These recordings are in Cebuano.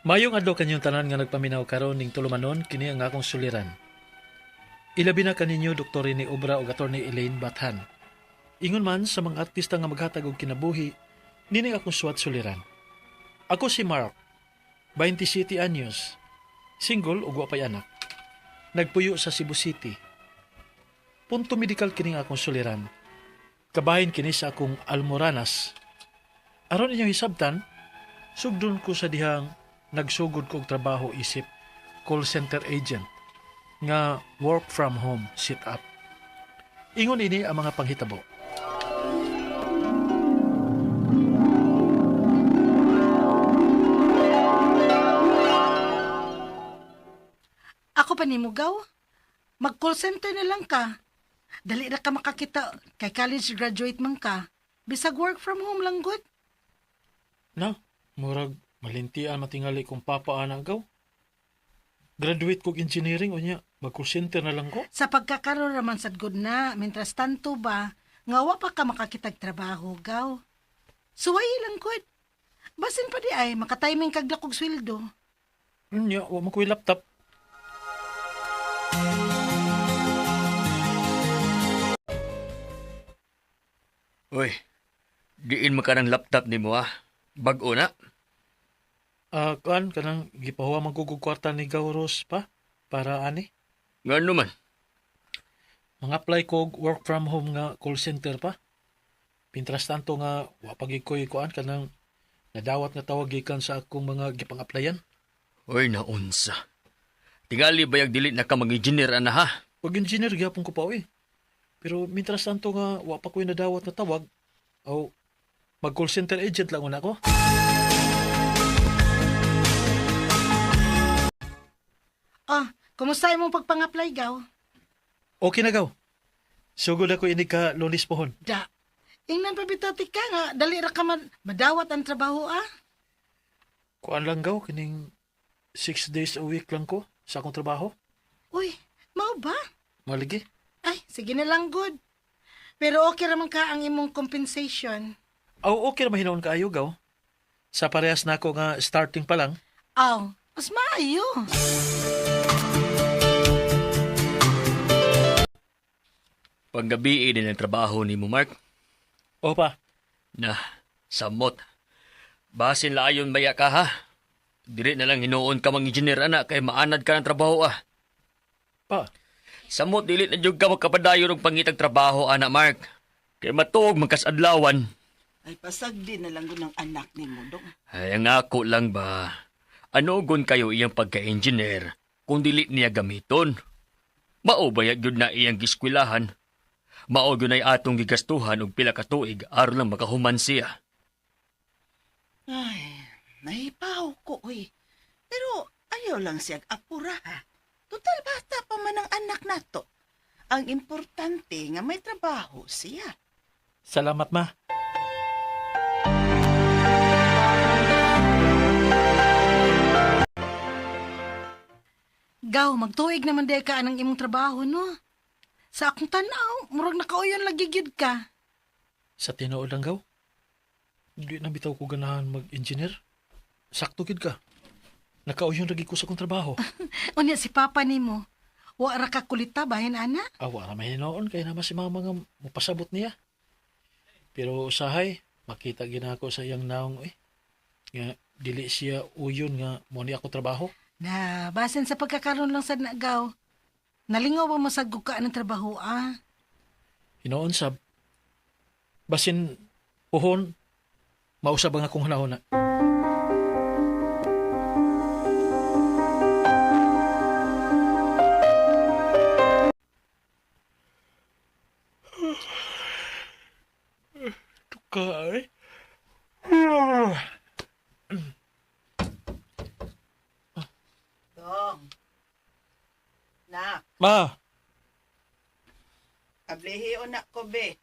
Mayong adlaw kanyong tanan nga nagpaminaw karon ning tulumanon, kini ang akong suliran. Ilabi na kaninyo Dr. Rene Obra ug Attorney Elaine Bathan. Ingon man sa mga artista nga maghatag og kinabuhi, nining akong suwat suliran. Ako si Mark, 27 anyos, single ug wa pay anak. Nagpuyo sa Cebu City. Punto medikal kining akong suliran. Kabahin kini sa akong almoranas. Aron inyong hisabtan, sugdon ko sa dihang nagsugod ko og trabaho isip call center agent nga work from home sit up. Ingon ini ang mga panghitabo. Ako pa nimo, Gaw. Mag-call center na lang ka. Dali ra ka makakita kay college graduate man ka. Bisag work from home lang gud. Na, murag malintian matingali kong papa ana, Gaw. Graduate kog engineering unya, mag call center na lang ko. Sa pagkakaroon raman sad gud na, mientras tanto ba, nga wa pa ka makakitag trabaho, Gaw. Suway lang gud. Basin pa di ay makatiming kag dakog sweldo. Unya, wa man ko'y laptop. Uy, diin man ka ng laptop nimo ah. Bag-o na. Ah, kuan kanang gipahuwa man ko og kwarta ni Gauros pa para ani. Ngano man? Mga-apply ko og work from home nga call center pa. Pintras tanto nga wa pa gid ko'y kuan kanang nadawat nga tawag gikan sa akong mga gipang-applyan. Uy, naunsa. Tingali bayag dili na ka mag-engineer ana ha. Pag engineer gyapon ko pa oy. Pero mintras tanto nga wa pa ko'y nadawat nga tawag, aw mag call center agent lang una ko. Ah, kumusta imong pagpang-apply, Gaw? Okay na, Gaw. Sugod ako ini ka Lunes pohon. Da. Ingnan pa bitaw ti ka nga dali ra ka madawat ang trabaho ah. Kuan lang, Gaw, kining 6 days a week lang ko sa akong trabaho. Uy, mao ba? Maligi. Ay, sige na lang good. Pero okay ra man ka ang imong compensation. Aw, okay ra mahinoon kaayo, Gaw. Sa parehas nako nga starting pa lang. Aw, mas maayo. Paggabi din ang trabaho nimo, Mark. O pa, Na, samot. Basin laayon baya ka ha. Dili na lang hinuon ka mang-engineer ana kay maanad ka ng trabaho ah. Pa. Samot dili na jud ka magkapadayon og pangitag trabaho ana, Mark. Kay matuog man kas adlawan. Ay, pasagdi na lang gud ng anak ni mo, dong. Ay, ang ako lang ba, ano gun kayo iyang pagka-engineer kung dili niya gamiton? Mao ba gyud na iyang giskwilahan? Mao gyud ay atong gigastuhan og pila ka tuig aron lang makahuman siya. Ay, nahipaw ko, uy. Pero ayaw lang siyag apura, ha. Total bata pa man ang anak nato. Ang importante nga may trabaho siya. Salamat, Ma. Gaw, magtuig naman di ka anang imong trabaho, no? Sa akong tanaw, murag nakauyon lagi gyud ka. Sa tinuod lang, Gaw. Di na bitaw ko ganahan mag-engineer. Sakto gid ka. Nakauyon lagi ko sa akong trabaho. Unya si papa nimo. Wa ra ka kulita bahin ana? Awa ra may hinoon kay naman si mama nga mopasabot niya. Pero usahay, makita gina ako sa iyang naong eh. Nga dili siya uyon nga mo ni ako trabaho. Na, basin sa pagkakaroon lang sad na, Gaw. Nalingaw ba mo sa guka ng trabaho, ah? Hinoon sab. Basin puhon mausab ang akong hunahuna. Tukay. Dong. Nak, Ma, ablihi na ko, be.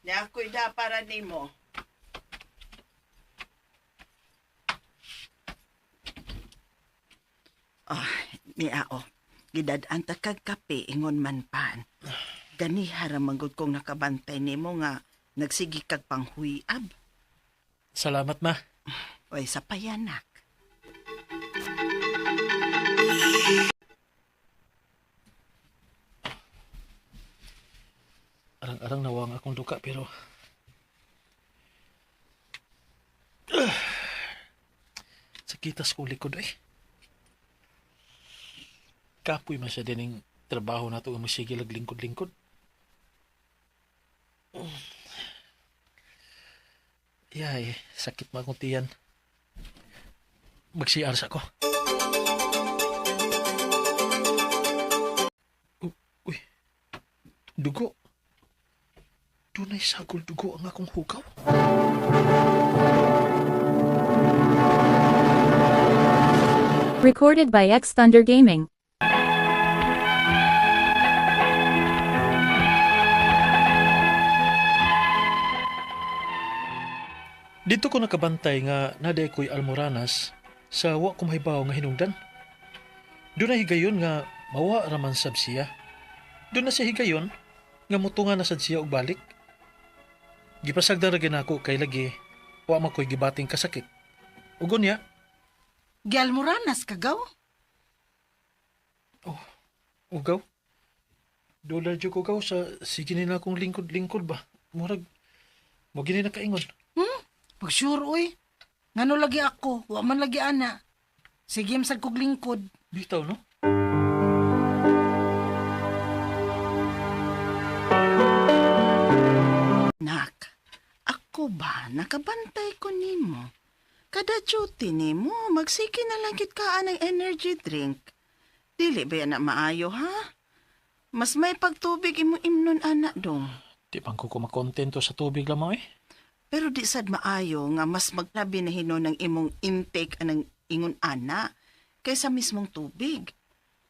Ni ako'y da para nimo. Ah, ni ao. Gidad-an ta kag kape ingon man pan. Ganiha ra man gud kong nakabantay nimo nga nagsigi kag panghuy-ab. Salamat, Ma. Oy, sa payanak. Arang-arang nawa ang akong duka pero sakitas kong likod ay. Kapoy man siya dining trabaho nato nga masigil ag lingkod-lingkod. Yay, sakit man akong tiyan. Mag-CR sa ko. Uy, dugo. Dunay sagol dugo ang akong hugaw. Recorded by X Thunder Gaming. Dito ko nakabantay nga naday ko'y almoranas sa wa ko mahibaw nga hinungdan. Doon na higayon nga mawa raman sab siya. Doon na siya higayon nga mutunga na sad siya og balik. Gipasagdan ra gyud nako kay lagi wa man ko'y gibating kasakit. Ug unya, Gialmoranas ka gaw? ugaw. Dola jud ko gaw sa sige nila akong lingkod-lingkod ba. Murag mo gini na kaingon. Pag sure oy. Ngano lagi ako, wa man lagi ana. Sige sad kog lingkod. Bitaw no? Nak, ako ba nakabantay ko nimo? Kada duty nimo, magsiki na lang kit kaan ng energy drink. Dili ba yan na maayo ha? Mas may pagtubig imo imnon ana dong. Di man ko makontento sa tubig lamang eh. Pero di sad maayo nga mas maglabi na hinon ng imong intake anang ingon ana kaysa mismong tubig.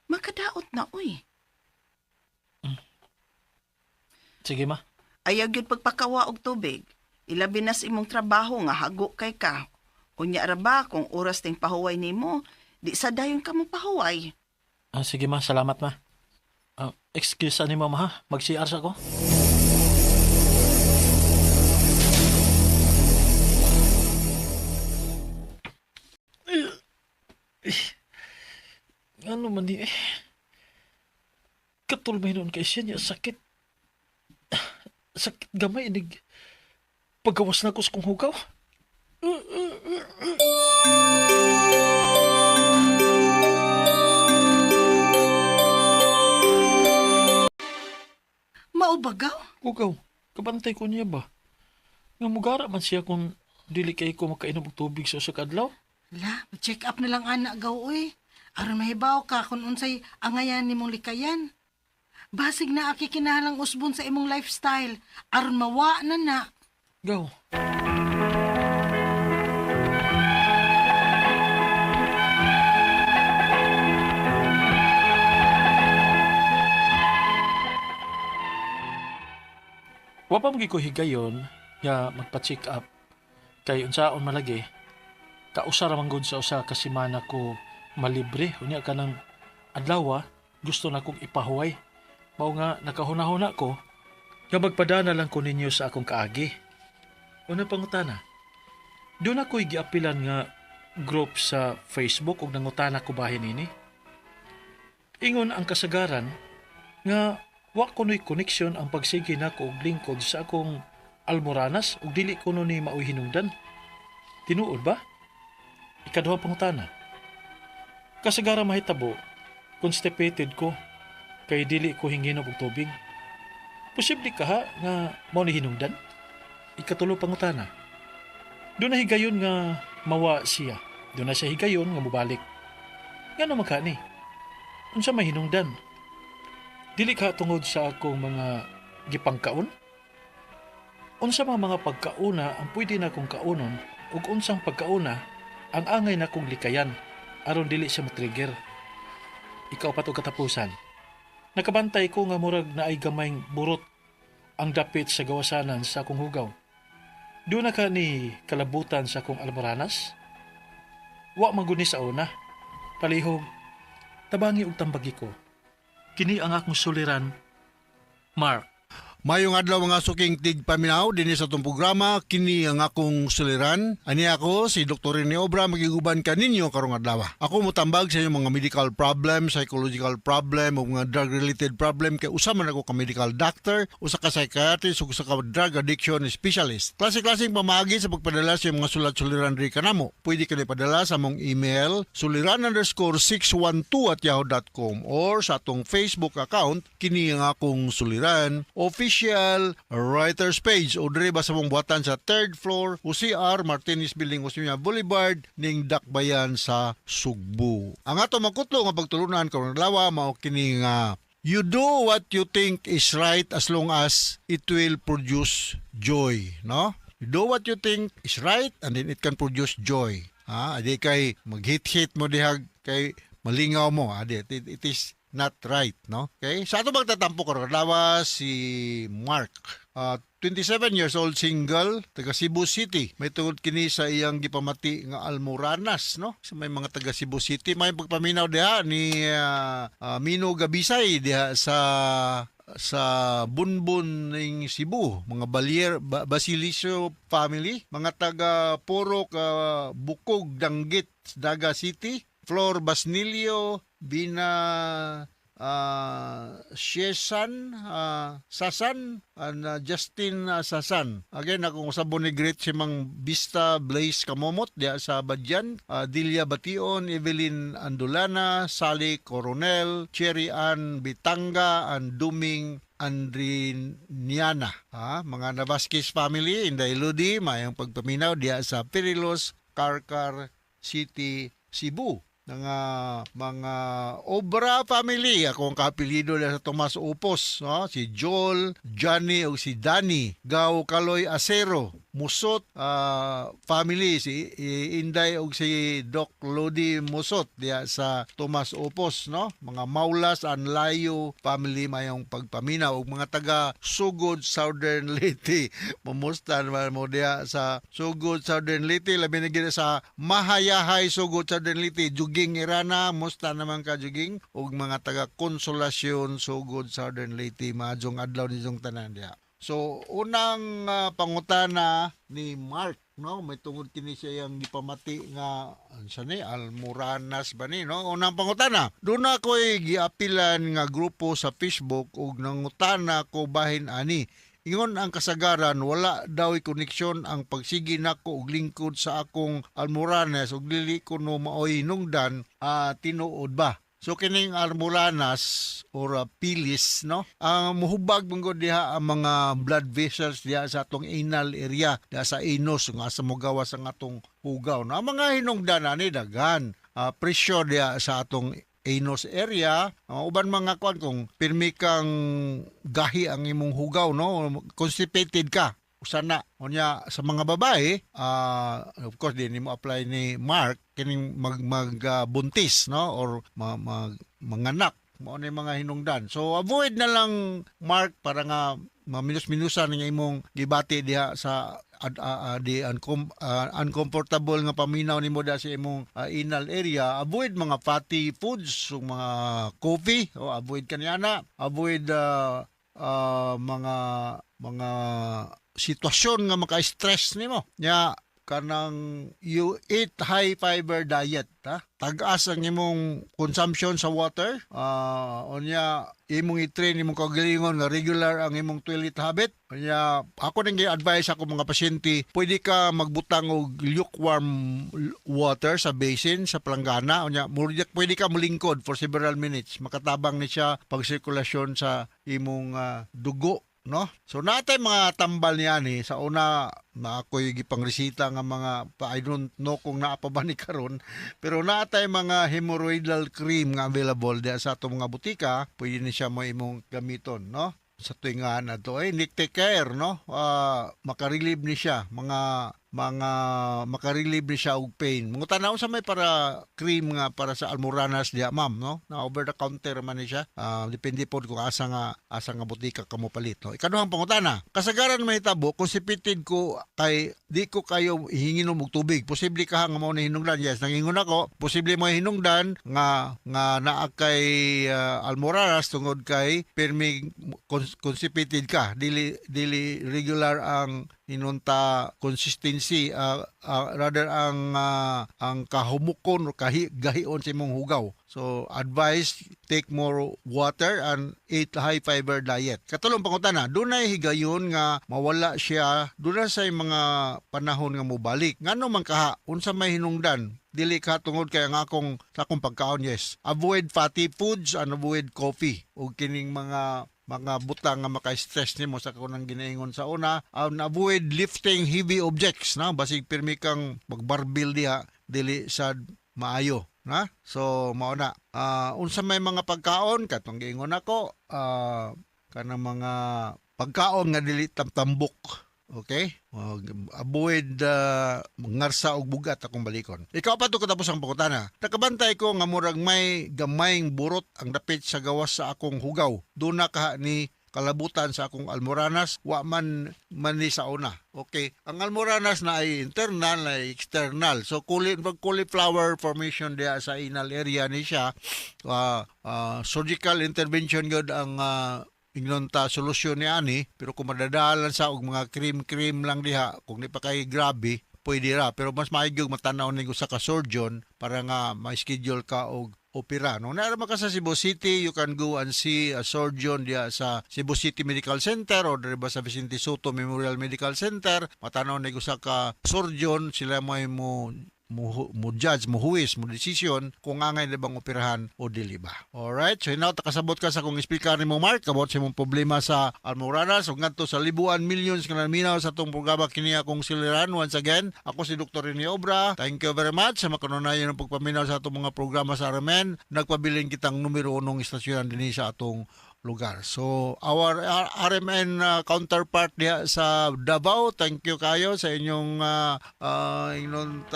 Makadaot na uy. Sige ma. Ayaw gyud pagpakawa og tubig. Ilabi na sa imong trabaho nga hago kay ka. Unya ra ba kung oras ting pahuway nimo, di sa dayon ka mo pahuway. Ah, sige ma, salamat ma. Ah, excuse ani mama ha, mag-CR sa ko. Ano man ni eh. Katulmay noon kay siya niya, sakit. Sakit gamay, inig. Paggawas na ko sa kong hugaw. Mao ba gaw? Ugaw, kabantay ko niya ba? Nga mugara man siya kung dili kay ko makainom og tubig sa usa ka adlaw. La, check up na lang ana gaw oy. Aron mahibaw ka kung unsay angayan nimong likayan. Basig na aki kinahalang usbon sa imong lifestyle aron mawa na na. Gaw. Wa pa magi ko higayon nga magpa-check up kay unsaon malagi kausa ra man gud sa usa ka semana ko malibre unya kanang adlaw gusto na kong ipahuway mao nga nakahuna-huna ko nga magpadana lang ko ninyo sa akong kaagi. Una pangutana. Doon ako'y giapilan nga group sa Facebook ug nangutana ko bahin ini. Ingon ang kasagaran nga wa kuno'y koneksyon ang pagsige nako og lingkod sa akong almoranas ug dili kuno ni maoy hinungdan. Tinuod ba? Ikaduha pangutana. Kasagaran mahitabo, constipated ko kay dili ko hinginom og tubig. Posible ka ha nga mao ni hinungdan? Ikatulo pangutana. Doon na higayon nga mawa siya. Doon na siya higayon nga mubalik. Ngano man ka ni? Unsa may hinungdan? Dili ka tungod sa akong mga gipangkaon? Unsa mga mga pagkauna ang pwede na kong kaunon ug unsang pagkauna ang angay na kong likayan aron dili siya matrigger. Ikaw pa to katapusan. Nakabantay ko nga murag naay gamayng burot ang dapit sa gawasanan sa akong hugaw. Doon na ka ni kalabutan sa akong almoranas? Wa man guni sa una. Palihog, tabangi og tambagi ko. Kini ang akong suliran, Mark. Mayong adlaw, mga suking tigpaminaw, dinhi sa atong programa "Kini ang Akong Suliran". Ani ako si Dr. Rene Obra, magiguban kaninyo karong adlaw. Ako motambag sa inyong mga medical problem, psychological problem o mga drug related problem kay usa man ako ka medical doctor, usa ka psychiatrist ug usa ka drug addiction specialist. Klase-klaseng pamaagi sa pagpadala sa inyong mga sulat suliran diri kanamo. Pwede kini padala sa among email suliran_612@yahoo.com or sa atong Facebook account, "Kini ang Akong Suliran Official Writers Page, o diri ba sa mong buhatan sa third floor UCR Martinez Building, Osmeña Boulevard ning Dakbayan sa Sugbo. Ang ato makutlo nga pagtulunan karong adlaw mao kini nga you do what you think is right as long as it will produce joy, no? You do what you think is right and then it can produce joy. Ha, adi kay mag-hit-hit mo dihag kay malingaw mo, adi it is not right, no? Okay? Sa ato magtatampo karon adlaw si Mark. 27 years old, single, taga Cebu City. May tungod kini sa iyang gipamati nga Almoranas, no? Sa may mga taga Cebu City, may pagpaminaw diha ni Mino Gabisay diha sa Bunbun ning Cebu, mga Balier Basilicio family, mga taga Purok Bukog, Danggit, Daga City, Flor Basnilio, Bina Shesan Sasan and Justin Sasan. Again, akong usabon ni great si Mang Vista Blaze Kamomot diha sa Badyan, Delia Bation, Evelyn Andulana, Sally Coronel, Cherry Ann Bitanga, and Duming Andriniana. Ha, mga Navasquez family in the Iludi, mayong pagpaminaw diha sa Perilos, Carcar City, Cebu. Mga Obra family, akong kaapelyido sa Tomas Upos, no? Si Joel, Johnny o si Danny Gao Kaloy Acero, Musot family, si Inday og si Doc Lodi Musot diha sa Tomas Upos, no? Mga Maulas and Layo family, mayong pagpaminaw, ug mga taga Sugod, Southern Leyte. Mamusta naman mo diha sa Sugod, Southern Leyte, labi na gyud sa Mahayahay, Sugod, Southern Leyte. Juging Irana, musta naman ka, Juging, ug mga taga Consolacion, Sugod, Southern Leyte, maayong adlaw ninyong tanan diha. So, unang pangutana ni Mark, no, may tungod kini siya yang gipamati nga unsa ni, Almoranas ba ni, no? Unang pangutana, duna ko'y giapilan nga grupo sa Facebook ug nangutana ko bahin ani. Ingon ang kasagaran, wala daw koneksyon ang pagsigi nako og lingkod sa akong almoranas ug dili ko no maoy hinungdan, tinuod ba? So kining almoranas or pilis, no, ang muhubag man gud diha ang mga blood vessels diha sa atong anal area, diha sa anus nga sa mogawas ang atong hugaw, no? Ang mga hinungdan ani daghan. Pressure diha sa atong anus area, ang uban mga kuan kung pirmi kang gahi ang imong hugaw, no, constipated ka, usa na. Unya sa mga babae, of course di nimo apply ni Mark kining mag mag buntis, no, or mag manganak, mao ni mga hinungdan. So avoid na lang, Mark, para nga maminus-minusan nga imong gibati diha sa di uncomfortable nga paminaw nimo diha sa imong anal area. Avoid mga fatty foods ug mga coffee o avoid kaniana, avoid mga sitwasyon nga maka-stress nimo. Nya kanang you eat high fiber diet, ha, tag-as ang imong consumption sa water. Unya imong i-train imong kaugalingon nga regular ang imong toilet habit. Unya ako nang gi-advise ako mga pasyente, pwede ka magbutang og lukewarm water sa basin sa palanggana, unya pwede ka molingkod for several minutes, makatabang ni siya pagsirkulasyon sa imong dugo, no? So natay mga tambal niya ni sa una na ako'y gipangresita nga mga pa, I don't know kung naa pa ba ni karon, pero natay mga hemorrhoidal cream nga available diya sa atong mga butika, pwede ni siya mo imong gamiton, no? Sa tuwingan na to ay take care, no? Makarelieve ni siya mga mga makarelieve ni siya og pain. Mangutana unsa may para cream nga para sa almoranas diya, ma'am, no? Na over the counter man ni siya. Depende pod kung asa nga botika ka mo palit, no? Ikaduhang pangutana, kasagaran mahitabo constipated ko kay di ko kayo hinginom og tubig. Posible ka nga mao ni hinungdan. Yes, nangingon ako, posible mo hinungdan nga nga naa kay almoranas tungod kay pirmi constipated ka. Dili dili regular ang inunta consistency, rather ang kahumukon o kahi gahion sa imong hugaw. So advice, take more water and eat high fiber diet. Katulong pangutana, dunay higayon nga mawala siya, dunay sa mga panahon nga mobalik. Ngano man kaha, unsa may hinungdan? Dili ka tungod kay ang akong sa akong pagkaon? Yes. Avoid fatty foods and avoid coffee ug kining mga butang nga maka-stress nimo sa kanang ginaingon sa una, and avoid lifting heavy objects, na basig pirmi kang magbarbil diha, dili sad maayo na. So mao na. Unsa may mga pagkaon? Katong giingon nako, kanang mga pagkaon nga dili tamtambok. Okay? Avoid ngarsa og bugat, akong balikon. Ikaapat ug katapusang pangutana. Nakabantay ko nga murag may gamayng burot ang dapit sa gawas sa akong hugaw. Duna kaha ni kalabutan sa akong almoranas, wa man man ni sa una? Okay. Ang almoranas na ay internal na ay external. So pag cauliflower formation diha sa anal area ni siya, surgical intervention gyud ang ingnon ta solusyon ni ani, pero kung madadalan sa og mga cream-cream lang diha, kung di pa kay grabe, pwede ra, pero mas maayo matanaw ning usa ka surgeon para nga ma-schedule ka og opera, no? Naa man ka sa Cebu City, you can go and see a surgeon diha sa Cebu City Medical Center or diri ba sa Vicente Sotto Memorial Medical Center. Matanaw ning usa ka surgeon, sila mo mo judge, mo huwis, mo decision kung angay na bang operahan o dili ba. Alright, so hinaut kasabot ka sa akong explicar nimo, Mark, about sa imong problema sa almoranas ug ngadto sa libuan millions nga naminaw sa atong programa, kini akong suliran. Once again, ako si Dr. Rene Obra. Thank you very much sa makanunayan ng pagpaminaw sa atong mga programa sa RMN. Nagpabilin kitang numero unong istasyonan dinhi sa atong lugar. So our RMN counterpart diha sa Davao, thank you kayo sa inyong inyong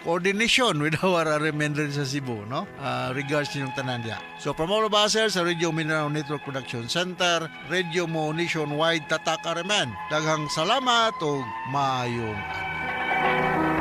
coordination with our RMN rin sa Cebu, no? Regards ninyong tanan diha. So from all of us here sa Radio Mindanao Network Production Center, Radio Mo Nationwide, Tatak RMN. Daghang salamat ug maayong adlaw.